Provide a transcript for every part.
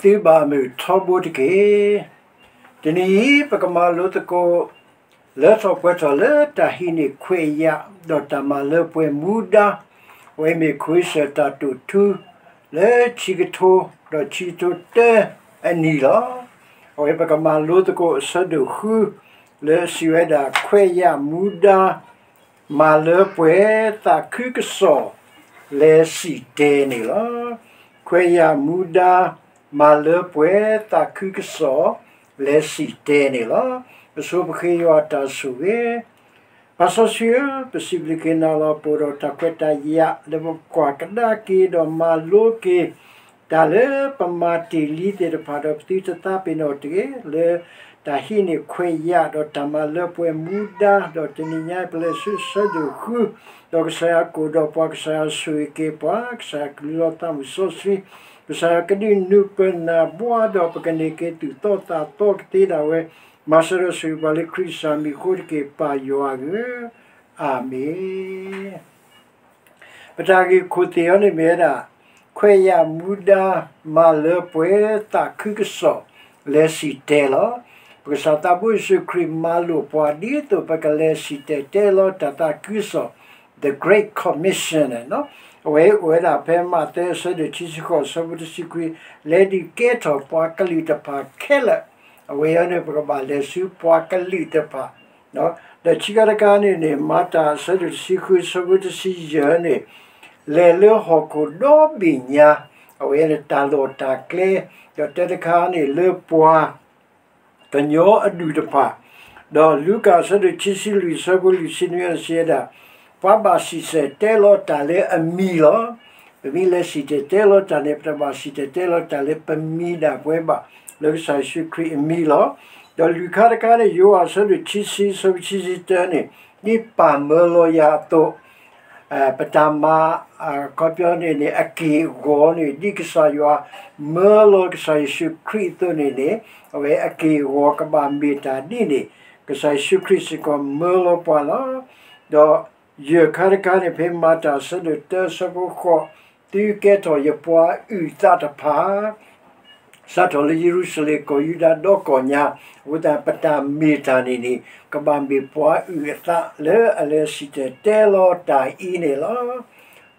သုဘၣ်မုာ်ထီဘိတက့ၢ်. တနံၤအံၤ ပကမၤလိသကိး လၢထီၣ်ပှဲၤထီၣ်လၢတၢ်ဟံးန့ၢ်ခွဲးယာ် ဒီးတၢ်မၤလၢပှဲၤမူဒါ, အဝဲမ့ၢ်ခိအ့စၢၣ်တၢ်တိာ်ထူ လၢဆံကထိ ဒီးဆံကထိတၢအနံၤလီၤ. အဝဲပကမၤလိသကိးအဆၢဒိၣ်ဃု လၢအစံးဝဲဒၣ် ခွဲးယာ်မူဒါ မၤလၢပှဲၤသးခုကစီၣ် လဲၤစံၣ်တဲၤန့ၣ်လီၤ. ခွဲးယာ်မူဒါ မၤလၢပှဲၤသးခုကစီၣ် လဲၤစံၣ်တဲၤန့ၣ်လီၤ. ပဆိပဃ့ယွၤအတၢ်ဆိၣ်ဂ့ၤ, ပၢ်စီဆှံဧၢ, ပစံးဘျုးက့ၤနၤလီၤ ပအိၣ်ဒီးတၢ်ခွဲးတၢ်ယာ် လၢပကွၢ်ကဒါက့ၤဒီးမၤလိက့ၤ တၢ်လၢပမၤတ့ၢ်လံသ့ၣ်တဖၣ်ဒီး ပသုတသးပ့ၤနီၣ်တဂ့ၤ လၢတၢ်ဟံးန့ၢ်ခွဲးယာ်ဒီးတၢ်မၤလၢပှဲၤမူဒါ, ဒီးတနံၤညါပလဲၤဆူအဆၢဒိၣ်ဃု, ဒီးကစၢ်ယွၤကအိၣ်ဒီးပှၤ, ကစၢ်ယွၤဆိၣ်ဂ့ၤက့ၤပှၤ, ကစၢ်ယွၤကလူလီၤသးမုၢ်စီဆှံ, ကစၢ်ယွၤကဒုးနုာ်ပနၢ်ဘှါဒီး ပကန့ၢ်က့ၤသူၣ်သီသးသီကသ့ဒၣ်ဝဲ, မၤစၢၤဒီးဆိၣ်ဂ့ၤပှၤလၢခရံာ်ကစၢ်မံၤအဃိတက့ၢ် ပၢ်ယွၤဧၢ, အၤမ့ၣ်. ပတၢ်ဂ့ၢ်ခိၣ်သ့ၣ်အံၤန့ၣ်မ့ၢ်ဝဲဒၣ် ခွဲးယာ်မူဒါ မၤလၢပှဲၤသးခုကစီၣ် လဲၤစံၣ်တဲၤလီၤ. ပကစၢ်သးဘိယ့ၣ်ၡူးခရံာ်မၤလိာ်ပှၤဒ်သိးပကလဲၤစံၣ်တဲၤတဲလီၤတၢ်သးခုကစီၣ် The Great Commission န့ၣ်, အဝဲအိၣ်ဝဲဒၣ်ဖဲမးသဲအဆၢဒိၣ်ခံဆံဃိး အဆၢဖိတဆံခွံ, လဲၤဒုးကဲထီၣ်ပှၤကလုာ်တဖၣ်ခဲလၢာ်, အဝဲအံၤန့ၣ် ပကဘၣ်လဲၤဆူပှၤကလုာ်တဖၣ် ဒီးခံခါတခါန့ၣ်န့ၣ် မၤတၢ်အဆၢဒိၣ်တဆံဃု အဆၢဖိတဆံယဲၢ်န့ၣ်, လဲၤလၢဟီၣ်ခိၣ်ဒီဘ့ၣ်ညါ, အဝဲန့ၣ်တၢ်လီၢ်တၢ်ကျဲ, ဒီးတၢတခါန့ၣ်လၢပှၤကညီအဒူၣ်တဖၣ်, ဒီးလူၤကၣ်အဆၢဒိၣ်ခံဆံလွံၢ် အဆၢဖိလွံၢ်ဆံနွံအံၤစံးဝဲဒၣ်, ပှၤဘၣ်စံၣ်တဲၤတဲလီၤတၢ်လၢအမံၤလီၤ. ပမ့ၢ်လဲၤစံၣ်တဲၤတဲလီၤတၢ်န့ၣ် ပတဘၣ်စံၣ်တဲၤတဲလီၤတၢ်လၢပမံၤဒၣ်ပဝဲဘၣ်, လၢကစၢ်ယ့ၣ်ၡူးခရံာ်အမံၤလီၤ. ဒီးလွံၢ်ခါတခါန့ၣ် ယိၤဟၣ်အဆၢဒိၣ်ခံဆံ အဆၢဖိခံဆံတၢန့ၣ်, ဒ်ပၢ်မၢလီၤယၤအသိး ပတၢ်မၤ အခီပညီန့ၣ်န့ၣ် အက့ၢ်အဂီၤန့ၣ် ဒ်ကစၢ်ယွၤမၢလီၤကစၢ်ယ့ၣ်ၡူးခရံာ်အသိးန့ၣ်န့ၣ်, အဝဲအက့ၢ်အဂီၤကဘၣ်မ့ၢ်တၢ်ဒ်န့ၣ်, ကစၢ်ယ့ၣ်ၡူးခရံာ်စ့ၢ်ကီးမၢလီၤပှၤလီၤ. ဒီးယဲၢ်ခါတခါန့ၣ် ဖဲမၤတၢ်အဆၢဒိၣ်တၢ အဆၢဖိဃိး, သုကဲထီၣ်ယပှၤအုၣ်သးတဖၣ် စးထီၣ်လၢယရူၤၡလ့ၣ် ကီၢ်ယူဒၤဒီကီၢ်ညါ, အဃိသတး ပတၢ်မ့ၢ်တၢ်န့ၣ်န့ၣ် ကဘၣ်မ့ၢ်ပှၤအုၣ်အသးလၢအလဲၤစံၣ်တဲၤတဲလီၤတၢ်အံၤန့ၣ်လီၤ.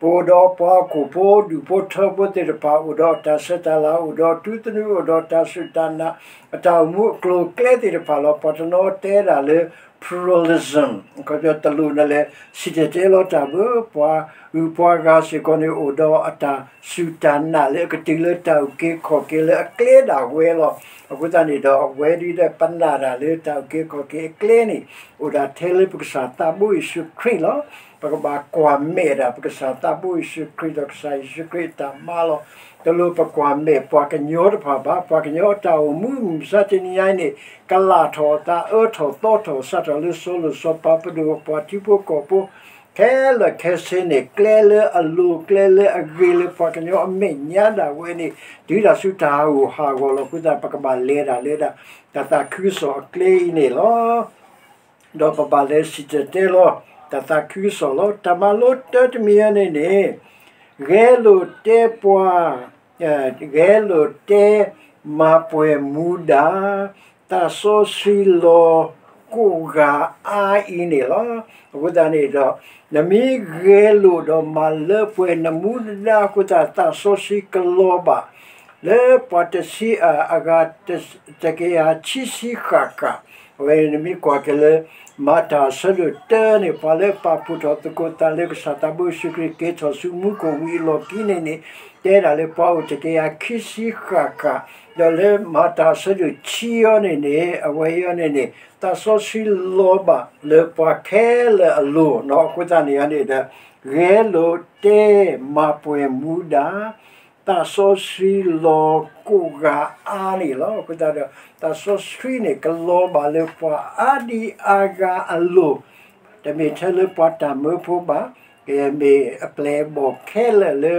ပအိၣ်ဒီးပှၤဟီၣ်ခိၣ်ဖိ ဒူၣ်ဖိထၢဖိသ့ၣ်တဖၣ် အိၣ်ဒီးတၢ်ဆဲးတၢ်လၤ အိၣ်ဒီးတူၢ်သနူ အိၣ်ဒီးတၢ်စူၢ်တၢ်နာ် အတၢ်အိၣ်မူအကျိၤအကျဲသ့ၣ်တဖၣ်လီၤ. ပှၤတနီၤတဲဒၣ်လၢ pluralism အခီပညီ တလိၣ်နလဲၤစံၣ်တဲၤတဲလီၤတၢ်ဘၣ်, ပှၤဂုၤပှၤဂၤစ့ၢ်ကီးန့ၣ် အိၣ်ဒီးအတၢ်စူၢ်တၢ်နာ်လၢအကတုၤလၢတၢ်အုၣ်က့ၤခီၣ်က့ၤလၢအကျဲဒၣ်ဝဲလီၤ. အဃိသတးန့ၣ်ဒီး အဝဲဒၣ်ပနာ်တၢ်လၢတၢ်အုၣ်က့ၤခီၣ်က့ၤအကျဲန့ၣ် အိၣ်ဒၣ်ထဲလၢပကစၢ်သးဘိယ့ၣ်ၡူးခရံာ်လီၤ. ပကဘၣ်ကွၢ်မဲာ်ဒၣ် ပကစၢ်သးဘိယ့ၣ်ၡူးခရံာ်ဒီးကစၢ်ယ့ၣ်ၡူးခရံာ်အတၢ်မၤလီၤ. တလိၣ်ပကွၢ်မဲာ်ပှၤကညီတဖၣ်ဘၣ်. ပှၤကညီအတၢ်အိၣ်မူမုၢ်မဆါတနံၤညါအံၤန့ၣ် ကလာ်ထီၣ်အသး အၢထီၣ်သီထီၣ် စးထီၣ်လၢစီၤလိၣ်စီၤပၤ ပဒိၣ်ပှၤထံဖိကီၢ်ဖိ ခဲလၢာ်ခဲဆ့န့ၣ် ကျဲလၢအလိၤ ကျဲလၢအဂ့ၤလၢပှၤကညီအမဲာ်ညါဒၣ်ဝဲန့ၣ် တုၤဒၣ်ဆူတၢ်ဟးဂူာ်ဟးဂီၤလီၤ. အဃိသတး ပကဘၣ်လဲၤဒၣ်လၢဒၣ် တၢ်သးခုကစီၣ်အကျဲအံၤန့ၣ်လီၤ. ဒီးပဘၣ်လဲၤစံၣ်တဲၤတဲလီၤ တၢ်သးခုကစီၣ်လီၤ. တၢ်မၤလိတၢတမံၤအံၤန့ၣ်န့ၣ် ဂဲၤလိာ်တဲပှၤ ဂဲၤလိာ်တဲမၤပှဲၤမူဒါ သးစီဆှံလီၤကိးဂၤအါအံၤန့ၣ်လီၤ. အဃိသတးန့ၣ်ဒီး နမ့ၢ်ဂဲၤလိာ်ဒီးမၤလၢပှဲၤနမူနဒါအဃိသတး သးစီဆှံကလီၤဘၣ် လၢပှၤတဆံ အဂၤတကယၤခံဆံဃၣ်ဃၣ်, အဝဲန့ၣ်နမ့ၢ်ကွၢ်က့ၤလၢ မၤတၢ်အဆၢဒိၣ်တၢန့ၣ် ပှၤလၢပာ်ဖှိၣ်ထီၣ်သကိးသးလၢကစၢ်သးဘိယ့ၣ်ၡူးခရံာ်က့ၤထီၣ်ဆူမူခိၣ်ဝံၤအလီၢ်ခံန့ၣ်န့ၣ် တဲဒၣ်လၢပှၤအိၣ်တကယၤခံဆံဃၣ်ဃၣ်, ဒီးလၢမၤတၢ်အဆၢဒိၣ်ခံအံၤန့ၣ်န့ၣ် အဝဲအံၤန့ၣ်န့ၣ် သးစီဆှံလီၤဘၣ်လၢပှၤခဲလၢာ်အလိၤန့ၣ် အဃိသတးန့ၣ်န့ၣ်ဒီး ဂဲၤလိာ်တဲမၤပှဲၤမူဒါ သးစီဆှံလီၤကိးဂၤအါန့ၣ်လီၤ. အဃိသတးဒီး သးစီဆှံန့ၣ် ကလီၤဘၣ်လၢပှၤအါဒံအါဂၤအလိၤ, တမ့ၢ်ထဲလၢပှၤတၢ်မၢဖိဘၣ်, ကမ့ၢ်အပျဲၢ်အဘီၣ်ခဲလၢာ်လၢ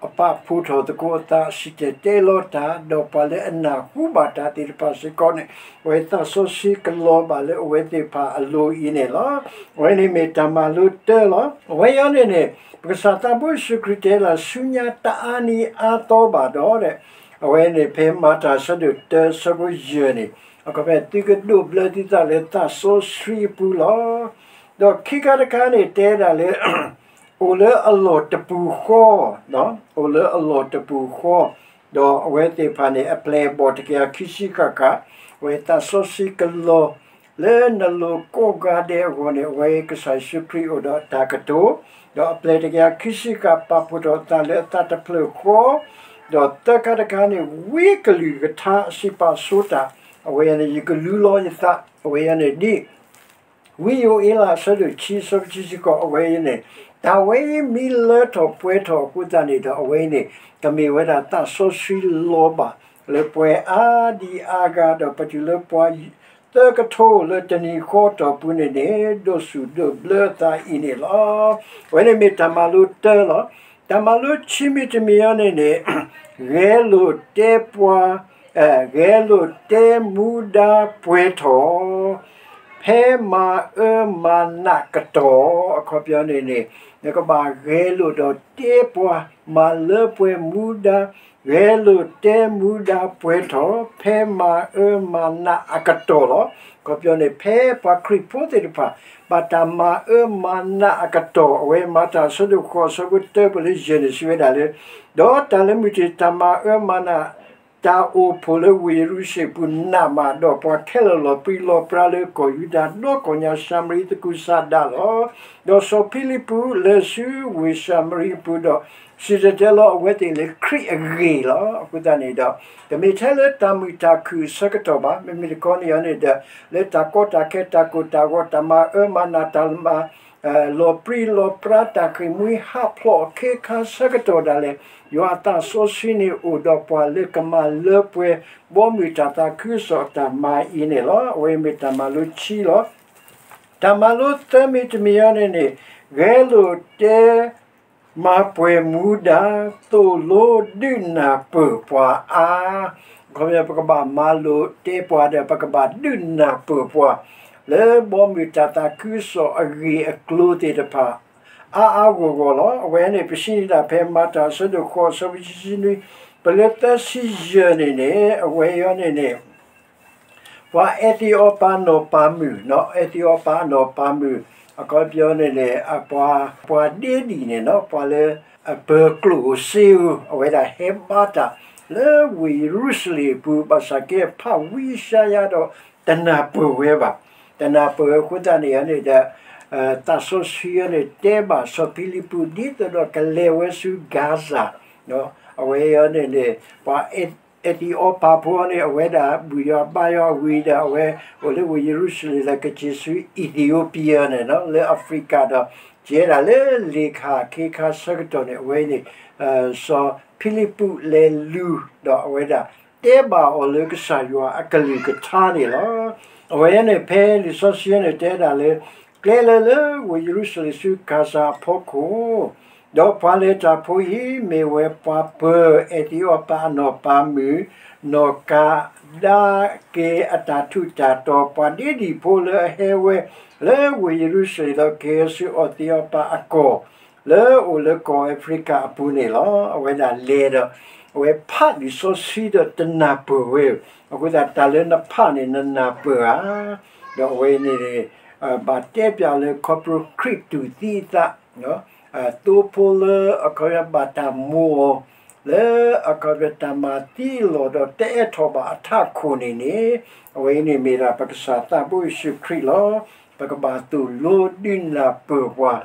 အပာ်ဖှိၣ်ထီၣ်သကိးအသး စံၣ်တဲၤတဲလီၤတၢ် ဒီးပှၤလၢအနၢ်ဟူဘၣ်တၢ်သ့ၣ်တဖၣ်စ့ၢ်ကီးန့ၣ် အဝဲသးစီဆှံကလီၤဘၣ်လၢအဝဲသ့ၣ်တဖၣ်အလိၤအံၤန့ၣ်လီၤ. အဝဲန့ၣ်မ့ၢ်တၢ်မၤလိတၢလီၤ. အဝဲအံၤန့ၣ်န့ၣ် ပကစၢ်သးဘိယ့ၣ်ၡူးခရံာ်တဲလၢ ဆူညါတအါနံၤအါသီဘၣ်ဒီး အဝဲန့ၣ်ဖဲမၤတၢ်အဆၢဒိၣ်တၢအဆၢဖိယဲၢ်န့ၣ်, အခီပညီ သုကဒိးဘျၢသုသးလၢသးစီဆှံအပူၤလီၤ. ဒီးခံခါတခါန့ၣ်တဲဒၣ်လၢ အိၣ်လၢအလီၢ်တပူၤဃီ, အိၣ်လၢအလီၢ်တပူၤဃီ, ဒီးအဝဲသ့ၣ်တဖၣ်န့ၣ် အပျဲၢ်အဘီၣ်တကယၤခံဆံဃၣ်ဃၣ်, အဝဲသးစီဆှံကလီၤလၢနလိၤကိးဂၤဒဲးအဂီၢ်န့ၣ် အဝဲကစၢ်ယ့ၣ်ၡူးခရံာ်အိၣ်ဒီးတၢ်ကတိၤ, ဒီးအပျဲၢ်တကယၤခံဆံဃၣ်ပာ်ဖှိၣ်ထီၣ်အသးလၢအသးတဖျၢၣ်ဃီ, ဒီးသၢခါတခါန့ၣ် ဝံအကလုၢ်ကထါအစံးပာ်ဆိတၢ်, အဝဲန့ၣ် ယကလူလီၤယသး, အဝဲန့ၣ်ဒ် ဝံယိၤအ့လးအဆၢဒိၣ်ခံအဆၢဖိခံဆံဃိး အဝဲအံၤန့ၣ်, တၢ်ဝဲအံၤမ့ၢ်လၢထီၣ်ပှဲၤထီၣ်အဃိသတးန့ၣ်ဒီး အဝဲအံၤန့ၣ် ကမ့ၢ်ဝဲဒၣ်သးစီဆှံလီၤဘၣ်လၢပှၤအါဒံအါဂၤ ဒီးပတုၤလၢပှၤသၢကထိလၢတနံၤဃီတီၢ်ပူၤန့ၣ်န့ၣ် ဒိးဆူၣ်ဒိးဘျၢအသးအံၤန့ၣ်လီၤ. အဝဲန့ၣ်မ့ၢ်တၢ်မၤလိတၢလီၤ. တၢ်မၤလိခံမံၤတမံၤအံၤန့ၣ်န့ၣ် ဂဲၤလိာ်တဲပှၤ, ဂဲၤလိာ်တဲမူဒါပှဲၤထီၣ် ဖဲမၤအၢမၤနးကတီၢ်, အခီပညီန့ၣ်န့ၣ် နကဘၣ်ဂဲၤလိာ်ဒီးတဲပှၤ မၤလၢပှဲၤမူဒါ, ဂဲၤလိာ်တဲမူဒါပှဲၤထီၣ် ဖဲမၤအၢမၤနးအကတီၢ်လီၤ. အခီပညီန့ၣ် ဖဲပှၤခရံာ်ဖိသ့ၣ်တဖၣ် ဘၣ်တၢ်မၤအၢမၤနးအကတီၢ်, အဝဲမၤတၢ်အဆၢဒိၣ်ဃိးအဆၢဖိတၢပူၤလၢယဲၢ်န့ၣ် စံးဝဲဒၣ်လၢ ဒီးတၢ်လၢမုၢ်တ့ၢ်တၢ်မၤအၢမၤနး တၢ်အိၣ်ဖှိၣ်လၢဝ့ၢ်ယရူၤၡလ့ၣ်ပူၤနးမး, ဒီးပှၤခဲလၢာ်လီၤပြံလီၤပြါလၢကီၢ်ယူဒၤ ဒီကီၢ်ညါၡၤမရံသကုၤဆးဒးလီၤ. ဒီးစီၤဖံလံးပူးလဲၤဆူဝ့ၢ်ၡၤမရံအပူၤဒီး စံၣ်တဲၤတဲလီၤအဝဲသ့ၣ်လၢခရံာ်အဂ့ၢ်လီၤ. အဃိသတးန့ၣ်ဒီး တမ့ၢ်ထဲလၢတၢ်မုာ်တၢ်ခုၣ်အဆၢကတီၢ်ဘၣ်, မ့မ့ၢ်တခီန့ၣ်အံၤန့ၣ်ဒီး လၢတၢ်ကီတၢ်ခဲတၢ်ကိၢ်တၢ်ဂီၤ တၢ်မၤအၢမၤနး တၢ်မၤ လီၤပြံလီၤပြါ တၢ်ဃ့ၢ်မှံဟးဖျိးအခ့အခါဆၢကတီၢ်ဒၣ်လဲာ် ယွၤအသးစီဆှံန့ၣ်အိၣ်ဒီးပှၤလၢကမၤလၢပှဲၤ ဘီမုၢ်တၢ်သးခုကစီၣ်အတၢ်မၤအံၤန့ၣ်လီၤ. အဝဲမ့ၢ်တၢ်မၤလိခံလီၤ. တၢ်မၤလိသၢမံၤတမံၤအံၤန့ၣ်န့ၣ် ဂဲၤလိာ်တဲ မၤပှဲၤမူဒါ သိၣ်လိဒုးနၢ်ပၢၢ်ပှၤအါ, အခီပညီ ပကဘၣ်မၤလိာ်တဲပှၤဒီး ပကဘၣ်ဒုးနၢ်ပၢၢ်ပှၤ လၢဘီမုၢ်တၢ်သးခုကစီၣ်အဂ့ၢ်အကျိၤသ့ၣ်တဖၣ် အါအါဂီၢ်ဂီၢ်လီၤ. အဝဲန့ၣ် ပစံးန့ၢ်တၢ်ဖဲမၤတၢ်အဆၢဒိၣ်ဃိးအဆၢဖိခံဆံနွံ ပလၢသၢဆံယဲၢ်န့ၣ်န့ၣ် အဝဲအံၤန့ၣ်န့ၣ် ပှၤအဲးသံးအီးပၤအနီၢ်ပၤမုၣ်, အဲးသံးအီးပၤအနီၢ်ပၤမုၣ် အခီပညီန့ၣ်န့ၣ် ပှၤဒ့ဒံၣ်န့ၣ် ပှၤလၢအပၢၤကျိၣ်ဧိၤစ့ဧိၤ အဝဲဒၣ်ဟဲဘါတၢ်လၢဝ့ၢ်ယရူၤၡလ့ၣ်အပူၤ ဘၣ်ဆၣ်က့ ဖးဝံယၡါယၤဒီး တနၢ်ပၢၢ်ဝဲဘၣ်. တနၢ်ပၢၢ်ဝဲအဃိသတးန့ၣ်န့ၣ်ဒီး သးစီဆှံအံၤန့ၣ် တဲဘၣ်စီၤဖံလံးပူး ဒ်သိးဒီးကလဲၤဝဲဆူကၤစၤ အဝဲအံၤန့ၣ်န့ၣ် ပှၤအဲးသံးအီးပၤဖိန့ၣ် အဝဲဒၣ်ဘူၣ်ယွၤဘါယွၤဝံၤဒီး အဝဲအိၣ်လၢဝ့ၢ်ယရူၤၡလ့ၣ်ဒီး ကစၢၢ်ဆူအံၣ်သံးဧိးပံယၤန့ၣ် လၢအဖရံကၤဒီး ကဲဒၣ်လၢလ့ၣ်ခၣ်ခ့ခါဆၢကတီၢ်န့ၣ် အဝဲန့ၣ် စီၤဖံလံးပူးလဲၤလူၤဒီးအဝဲဒၣ် တဲဘၣ်အီၤလၢကစၢ်ယွၤအကလုၢ်ကထါန့ၣ်လီၤ. အဝဲန့ၣ်ဖဲလံာ်စီဆှံန့ၣ်တဲဒၣ်လၢ ကျဲလၢလၢဝ့ၢ်ယရူၤၡလ့ၣ်ဆူကၤစၤအဖီခိၣ် ဒီးပှၤလဲၤတၢ်ဖိအံၤ မ့ၢ်ဝဲပှၤပၢၤအဲးသံးအီးပၤအနီၢ်ပၤမုၣ် နီၢ်ကၤဒၤက့ၤအတၢ်ထူးတၢ်တီၤ ပှၤဒ့ဒံၣ်ဖိလၢအဟဲဝဲလၢဝ့ၢ်ယရူၤၡလ့ၣ် ဒီးက့ၤဆူအီၣ်သံးအီးပၤအကီၢ် လၢအအိၣ်လၢကီၢ်အဖရံကၤအပူၤန့ၣ်လီၤ. အဝဲဒၣ်လဲၤဒီး အဝဲဖးလံာ်စီဆှံဒီးတနၢ်ပၢၢ်ဝဲ, အဃိသတးတၢ်လၢနဖးန့ၣ် နနၢ်ပၢၢ်ဧါ. ဒီးအဝဲန့ၣ် ဘၣ်တဲပၠးလၢခီဖျိခရံာ်တူၢ်သံအသး သိဖိလၢအခီပညီဘၣ်တၢ်မိၢ်အီၤ လၢအခီပညီတၢ်မၤသံအလီၢ်ဒီးတအဲၣ်ထီၣ်ဘၣ်အထးခိၣ်န့ၣ်န့ၣ် အဝဲအံၤန့ၣ်မ့ၢ်ဒၣ်ပကစၢ်သးဘိယ့ၣ်ၡူးခရံာ်လီၤ. ပကဘၣ်သိၣ်လိဒုးနၢ်ပၢၢ်ပှၤ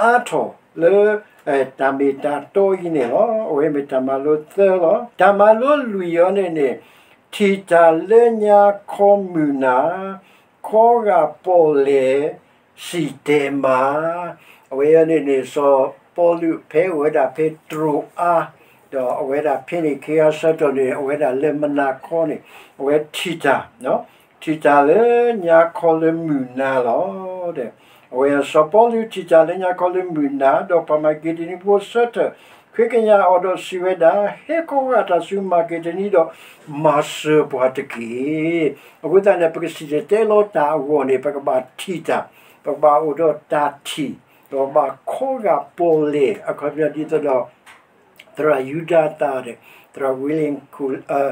အါထီၣ်လၢ တၢ်မ့ၢ်တၢ်တီအံၤန့ၣ်လီၤ. အဝဲမ့ၢ်တၢ်မၤလိသၢလီၤ. တၢ်မၤလိလွံၢ်အံၤန့ၣ်န့ၣ် ထံၣ်တၢ်လၢညါခီမုၢ်နၤ ခီဂာ်ပီၣ်လဲၣ် စံၣ်တဲၤမၤ အဝဲအံၤန့ၣ်န့ၣ် စီၤပီလူးဖဲအိၣ်ဝဲဒၣ်ဖဲတြိၤအါ ဒီးအဝဲဒၣ်ဖဲန့ၣ်ခ့ဂၤဆၢကတီၢ်န့ၣ် အဝဲဒၣ်လၢမုၢ်နၤခီန့ၣ် အဝဲထံၣ်တၢ် ထံၣ်တၢ်လၢညါခီလၢမုၢ်နၤလီၤ. အဝဲစီၤပီလူးထံၣ်တၢ်လၢညါခီလၢမုၢ်နၤ ဒီးပှၤမၤက့ဒနံဖိဆၢထၢၣ်ဃ့ကညးအီၤဒီးစံးဝဲဒၣ်, ဟဲခီဂာ်တၢ်ဆူမၤက့ဒနံဒီး မၤစၢၤပှၤတက့ၢ်. အဃိသတးန့ၣ် ပကစံၣ်တဲၤတဲလီၤတၢ်အဂီၢ်န့ၣ် ပကဘၣ်ထံၣ်တၢ်, ပကဘၣ်အိၣ်ဒီးတၢ်ထံၣ်, ဒီးဘၣ်ခီဂာ်ပီၣ်လဲၣ် အခီပညီဒ်သိးဒီး သရၣ်ယူဒၤသၢ်န့ၣ် သရၣ် William Cou- အ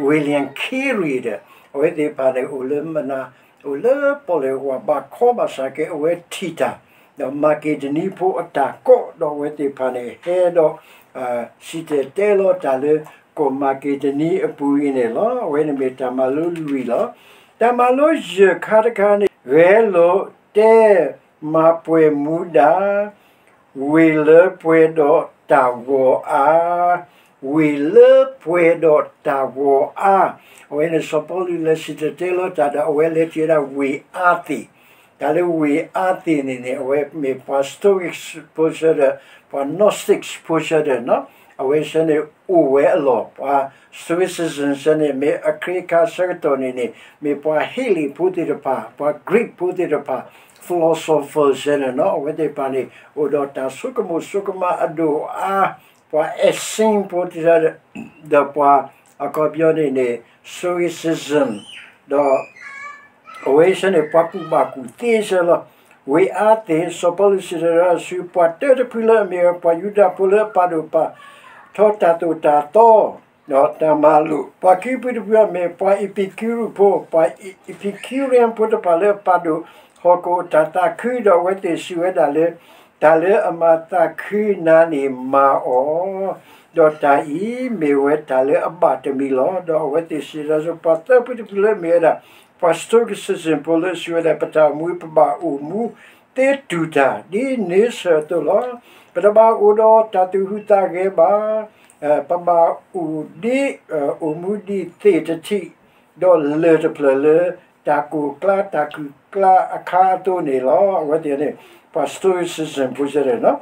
William Carey ဒီး အဝဲသ့ၣ်တဖၣ်န့ၣ် အိၣ်လၢမနၤ အိၣ်လၢပီၣ်လဲၣ်ဝၤဘးခီဘၣ်ဆၣ်က့ အဝဲထံၣ်တၢ် ဒီးမၤက့ဒနံဖိအတၢ်ကိး ဒီးအဝဲသ့ၣ်တဖၣ်န့ၣ် ဟဲဒီး စံၣ်တဲၤတဲလီၤတၢ်လၢ ကီၢ်မၤက့ဒနံအပူၤအံၤန့ၣ်လီၤ. အဝဲန့ၣ်မ့ၢ်တၢ်မၤလိလွံၢ်လီၤ. တၢ်မၤလိယဲၢ်ခါတခါန့ၣ် ဂဲၤလိာ်တဲ မၤပှဲၤမူဒါ ဝ့ၢ်လၢပှဲၤဒီးတၢ်ဂီၤအါ, ဝ့ၢ်လၢပှဲၤဒီးတၢ်ဂီၤအါ, အဝဲန့ၣ်စီၤပီလူးလဲၤစံၣ်တဲၤတဲလီၤတၢ်ဒီး အဝဲလဲၤတုၤဝဲဒၣ်ဝ့ၢ်အါသ့ၣ်, တၢ်လၢဝ့ၢ်အါသ့ၣ်န့ၣ်န့ၣ် အဝဲမ့ၢ်ပှၤ Stoic ဖိဆၢဒီး ပှၤ Gnostic ဖိဆၢဒီး အဝဲဆၢန့ၣ်အိၣ်ဝဲအလီၢ်, ပှၤ Stoicism ဆၢန့ၣ် မ့ၢ်အခ့အခါဆၢကတီၢ်န့ၣ်န့ၣ် မ့ၢ်ပှၤဟ့လ့ၣ်ဖိသ့ၣ်တဖၣ်, ပှၤ Greek ဖိသ့ၣ်တဖၣ်, philosopher ဆၢန့ၣ် အဝဲသ့ၣ်တဖၣ်န့ၣ် အိၣ်ဒီးတၢ်ဆိကမိၣ်ဆိကမးအဒိၣ်အါ, ပှၤ Essene ဖိသ့ၣ်တဖၣ် ဒီးပှၤအခီပညီန့ၣ်န့ၣ် Stoicism ဒီး အဝဲဆၢန့ၣ် ပှၤကူၣ်ဘၣ်ကူၣ်သ့ဆၢလီၤ. ဝ့ၢ်အါသ့ၣ် စီၤပီလူးစံၣ်တဲၤတဲလီၤဆူ ပှၤတၢတဖုလၢအမ့ၢ်ဝဲ ပှၤယူဒၤဖိလၢအပာ်ဒိၣ်ပာ်ထီတၢ်သိၣ်တၢ်သီ ဒီးတၢ်မၤလိာ်, ပှၤခံဖုတဖုအမ့ၢ် ပှၤအံးပံးကံရူၢ်ဖိ, ပှၤ Epicurean ဖိတဖၣ်လၢအပာ်ဒိၣ်ဟီၣ်ခိၣ်တၢ်သးခု, ဒီးအဝဲသ့ၣ်စံးဝဲဒၣ်လၢ တၢ်လၢအမၤသးခုနၤန့ၣ်မၤအီၤ, ဒီးတၢ်အံၤမ့ၢ်ဝဲတၢ်လၢအဘၣ်တမံၤလီၤ. ဒီးအဝဲသ့ၣ်စံးဒၣ်ဆူ ပှၤသၢဖုတဖုလၢအမ့ၢ်ဝဲဒၣ် ပှၤ Stoicism ဖိလၢအစံးဝဲဒၣ် ပတၢ်အိၣ်မူ ပဘၣ်အိၣ်မူသ့တူၢ်တၢ် ဒ်န့ဆၢၣ်အသိးလီၤ. ပတဘၣ်အိၣ်ဒီးတၢ်သူၣ်ဟူးသးဂဲၤဘၣ်, ပဘၣ်အိၣ်ဒ် အိၣ်မူဒံးသ့ၣ်တထံး, ဒီးလၢၢ်တဖျၢၣ်လၢ တၢ်ကိၢ်ကျါတၢ်ကုၢ်ကျါအခါအသိးန့ၣ်လီၤ. အဝဲသ့ၣ်န့ၣ် ပှၤ Stoicism ဖိဆၢန့ၣ်လီၤ.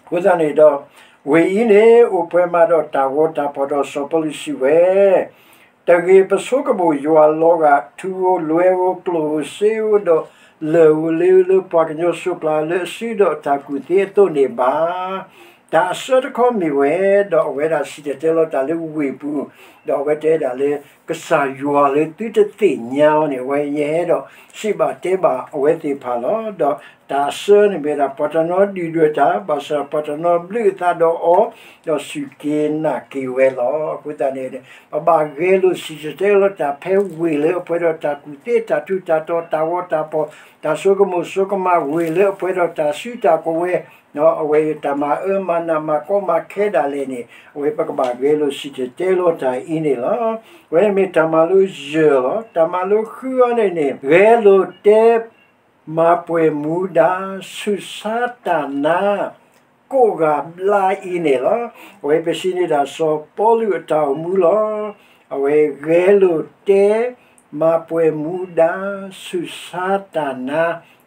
အဃိသတးန့ၣ်ဒီး ဝ့ၢ်အံၤန့ၣ် အိၣ်ပှဲၤမးဒီးတၢ်ဂီၤတၢ်ဖီၣ်ဒီး စီၤပီလူးစံးဝဲ, တဂ့ၤ ပဆိကမိၣ်ယွၤလီၤဂာ် ထူဧိၤလွဲဧိၤ ကျိၣ်ဧိၤစ့ဧိၤ ဒီးလၢၢ်ဧိၤလ့ဧိၤ လၢပှၤကညီစိးပျၤလၢအစုဒီးအတၢ်ကူၣ်သ့အသိးန့ၣ်ဘၣ်. တၢ်အဆၢတခီမ့ၢ်ဝဲ, ဒီးအဝဲဒၣ်စံၣ်တဲၤတဲလီၤတၢ်လၢဝ့ၢ်ပူၤ, ဒီးအဝဲတဲဒၣ်လၢ ကစၢ်ယွၤလၢသုတသ့ၣ်ညါအီၤန့ၣ် အဝဲယဟဲဒီးစံးဘၣ်တဲဘၣ်အဝဲသ့ၣ်တဖၣ်လီၤ. ဒီးတၢ်အဆၢန့ၣ်မ့ၢ်ဒၣ် ပှၤတနီၤဒုၣ်ဒွဲၣ်တၢ် ဘၣ်ဆၣ်ပှၤတနီၤဘျုးအသးဒီးအီၤ, ဒီးစူၢ်က့ၤနာ်က့ၤဝဲလီၤ. အဃိသတးန့ၣ် ပဘၣ်ဂဲၤလိာ်စံၣ်တဲၤတဲလီၤတၢ်ဖဲဝ့ၢ်လၢအပှဲၤဒီးတၢ်ကူၣ်သ့တၢ်ထူးတၢ်တီၤ တၢ်ဂီၤတၢ်ဖီၣ် တၢ်ဆိကမိၣ်ဆိကမး ဝ့ၢ်လၢအပှဲၤဒီးတၢ်စုတၢ်ကဝဲၤ အဝဲတၢ်မၤအၢမၤနးမၤကီမၤခဲဒၣ်လဲာ်န့ၣ် အဝဲပကဘၣ်ဂဲၤလိာ်စံၣ်တဲၤတဲလီၤတၢ်အံၤန့ၣ်လီၤ. အဝဲမ့ၢ်တၢ်မၤလိယဲၢ်လီၤ. တၢ်မၤလိဃုအီၤန့ၣ်န့ၣ် ဂဲၤလိာ်တဲ မၤပှဲၤမူဒါ ဆူးဆါတၢ်နါ ကိးဂၤဘျါအံၤန့ၣ်လီၤ. အဝဲပစံးန့ၣ်ဒၣ်စီၤပီလူးအတၢ်အိၣ်မူလီၤ. အဝဲဂဲၤလိာ်တဲ မၤပှဲၤမူဒါ ဆူးဆါတၢ်နါ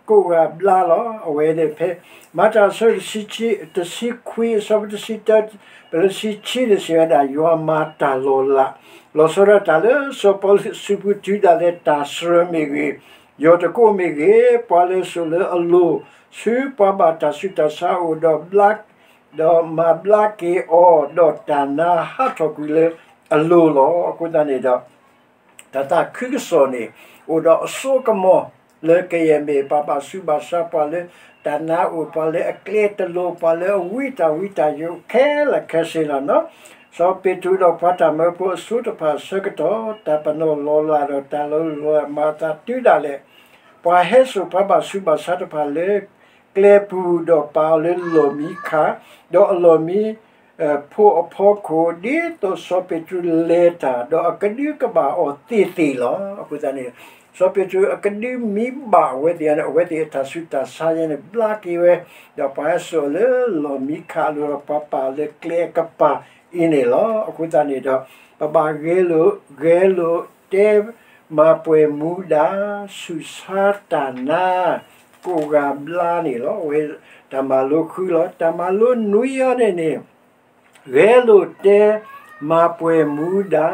ကိးဂၤဘျါလီၤ. အဝဲန့ၣ်ဖဲ မၤတၢ်အဆၢတဆံခွံ အဆၢဖိတဆံတၢ ပလၢတဆံခံန့ၣ်စံးဝဲဒၣ် ယွၤမၤတၢ်လီၤလး လီၤဆီဒၣ်တၢ်လၢစီၤပီလူးအစုပူၤတုၤဒၣ်လဲာ် တၢ်စှၤမ့ၢ်ဂ့ၤ, ယီၢ်တကိးမ့ၢ်ဂ့ၤ, ပှၤလဲၤစိာ်လၢအလိၤ ဆူပှၤဘၣ်တၢ်ဆူးတၢ်ဆါအအိၣ်ဒီး ဘျါ ဒီးမၤဘျါက့ၤအီၤ ဒီးတၢ်နါဟးထီၣ်ကွံာ်လၢအလိၤလီၤ. အဃိသတးန့ၣ်ဒီး တၢ်သးခုကစီၣ်န့ၣ် အိၣ်ဒီးအစိကမီၤ လၢကယဲၢ်မ့ၢ်ပှၤဘၣ်ဆူးဘၣ်ဆါ ပှၤလၢတၢ်နါအိၣ် ပှၤလၢအကျဲတလိၤ ပှၤလၢအဝံတၢ်ဝံတၢ်ယိးခဲလၢာ်ခဲဆ့လီၤနီၤ. စီၤပ့းတရူးဒီးပှၤတၢ်မၢဖိအစိၤတဖၣ်အဆၢကတီၢ် တၢ်ပနီၣ်လီၤလးဒီးတၢ်လီၤလီၤမၤအသးတုၤဒၣ်လဲာ် ပှၤဟဲစိာ်ပှၤဘၣ်ဆူးဘၣ်ဆါတဖၣ်လၢကျဲပူၤ ဒီးပာ်အီၤလၢလီၢ်မံခး, ဒီးအလီၢ်မံ ဖိအဖီခိၣ် ဒ်သိးစီၤပ့းတရူးလဲၤတၢ် ဒီးအကဒုကဘၣ်အီၤသ့ၣ်သ့ၣ်လီၤ. အဃိသတးန့ၣ် စီၤပ့းတရူးအကဒုမံဘၣ်အဝဲသ့ၣ်န့ၣ် အဝဲသ့ၣ်အတၢ်ဆူးတၢ်ဆါယဲန့ၣ် ဘျါက့ၤဝဲ, ဒီးပှၤဟဲစိာ်လၢလီၢ်မံခးအလိၤဒီး ပှၤပာ်လၢကျဲအကပၤအံၤန့ၣ်လီၤ. အဃိသတးန့ၣ်ဒီး ပဘၣ်ဂဲၤလိာ် ဂဲၤလိာ်တဲ မၤပှဲၤမူဒါ ဆူးဆါတၢ်နါ ကိးဂၤဘျါန့ၣ်လီၤ. အဝဲတၢ်မၤလိဃုလီၤ. တၢ်မၤလိနွံအံၤန့ၣ်န့ၣ် ဂဲၤလိာ်တဲ မၤပှဲၤမူဒါ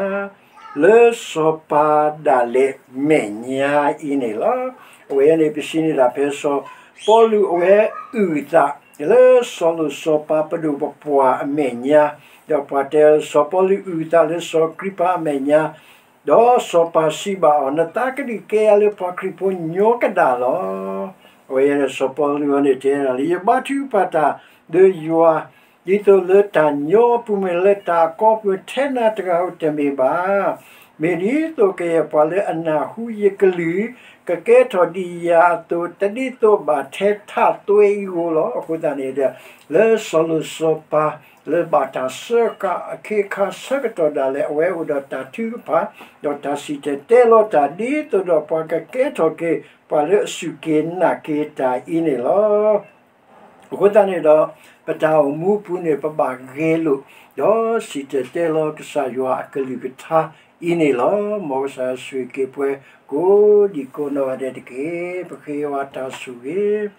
လၢစီၤပၤဒၣ်လဲာ်မဲာ်ညါအံၤန့ၣ်လီၤ. အဝဲန့ၣ်ပစံးန့ၣ်ဒၣ်ဖဲစီၤပီလူး အဝဲအုၣ်သး လၢစီၤလိၤစီၤပၤပဒိၣ်ပပှၢ်အမဲာ်ညါ, ဒီးပှၤတဲစီၤပီလူးအုၣ်သးလၢစီၤအဂြံၤပၤအမဲာ်ညါ, ဒီးစီၤပၤစံးဘၣ်အီၤ နသးကဒုးကဲယၤလၢပှၤခရံာ်ဖိညီကဒၣ်လီၤ. အဝဲစီၤပီလူးန့ၣ်တဲဒၣ်လၢ ယဘါထုကဖၣ်တၢ်ဒီးယွၤ ဒ်သိးလၢတၢ်ညီအပူၤမ့ၢ်လၢတၢ်အကီအပူၤထဲနၤတဂၤဧိၤတမ့ၢ်ဘၣ်. မ့ၢ်ဒ်သိးကယဲၢ်ပှၤလၢအနၢ်ဟူယကလုၢ် ကကဲထီၣ်ဒ်ယၤအသိး တဒ်သိးဘၣ်ထဲထးသွဲအံၤဧိၤလီၤ. အဃိသတးန့ၣ်ဒီး လၢစီၤလိၤစီၤပၤ လၢဘၣ်တၢ်စၢဃာ်အခ့အခါဆၢကတီၢ်ဒၣ်လဲာ် အဝဲအိၣ်ဒီးတၢ်ထုကဖၣ် ဒီးတၢ်စံၣ်တဲၤတဲလီၤတၢ် ဒ်သိးဒီးပှၤကကဲထီၣ်က့ၤ ပှၤလၢအစူၢ်က့ၤနာ်က့ၤတၢ်အံၤန့ၣ်လီၤ. အဃိသတးန့ၣ်ဒီး ပတၢ်အိၣ်မူပူၤန့ၣ် ပဘၣ်ဂဲၤလိာ် ဒီးစံၣ်တဲၤတဲလီၤကစၢ်ယွၤအကလုၢ်ကထါအံၤန့ၣ်လီၤ. မ်ကစၢ်ဆိၣ်ဂ့ၤက့ၤပှၤကိးဒံးကိးနီၢ်ဂၤဒဲးတက့ၢ်. ပဃ့ယွၤတၢ်ဆိၣ်ဂ့ၤ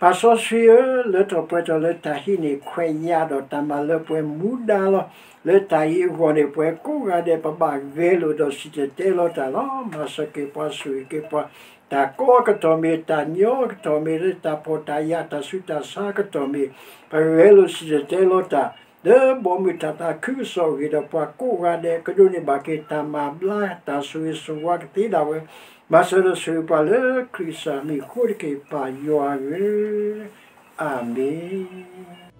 ပၢ်စီဆှံဧၢ, လၢထီၣ်ပှဲၤထီၣ်လၢတၢ်ဟံးန့ၢ်ခွဲးယာ်ဒီးတၢ်မၤလၢပှဲၤမူဒါလီၤ. လၢတၢ်အံၤအဂီၢ်န့ၣ် ပှၤကိးဂၤဒဲးပဘၣ်ဂဲၤလိာ်ဒီးစံၣ်တဲၤတဲလီၤတၢ်လီၤ. မၤစၢၤက့ၤပှၤ ဆိၣ်ဂ့ၤက့ၤပှၤ, တၢ်ကီအကတီၢ်မ့ၢ်, တၢ်ညီအကတီၢ်မ့ၢ်, လၢတၢ်ဖှီၣ်တၢ်ယာ်တၢ်ဆူးတၢ်ဆါအကတီၢ်မ့ၢ်, ပဂဲၤလိာ်စံၣ်တဲၤတဲလီၤတၢ် လၢဘီမုၢ်တၢ်သးခုကစီၣ်အဂ့ၢ်ဒီး ပှၤကိးဂၤဒဲးကဒိးန့ၢ်ဘၣ်က့ၤတၢ်မၤဘျါတၢ်ဆိၣ်ဂ့ၤဆိၣ်ဝါကသ့ဒၣ်ဝဲ, မၤစၢၤဒီးဆိၣ်ဂ့ၤပှၤလၢခရံာ်ကစၢ်မံၤအဃိတက့ၢ် ပၢ်ယွၤဧၢ, အၤမ့ၣ်.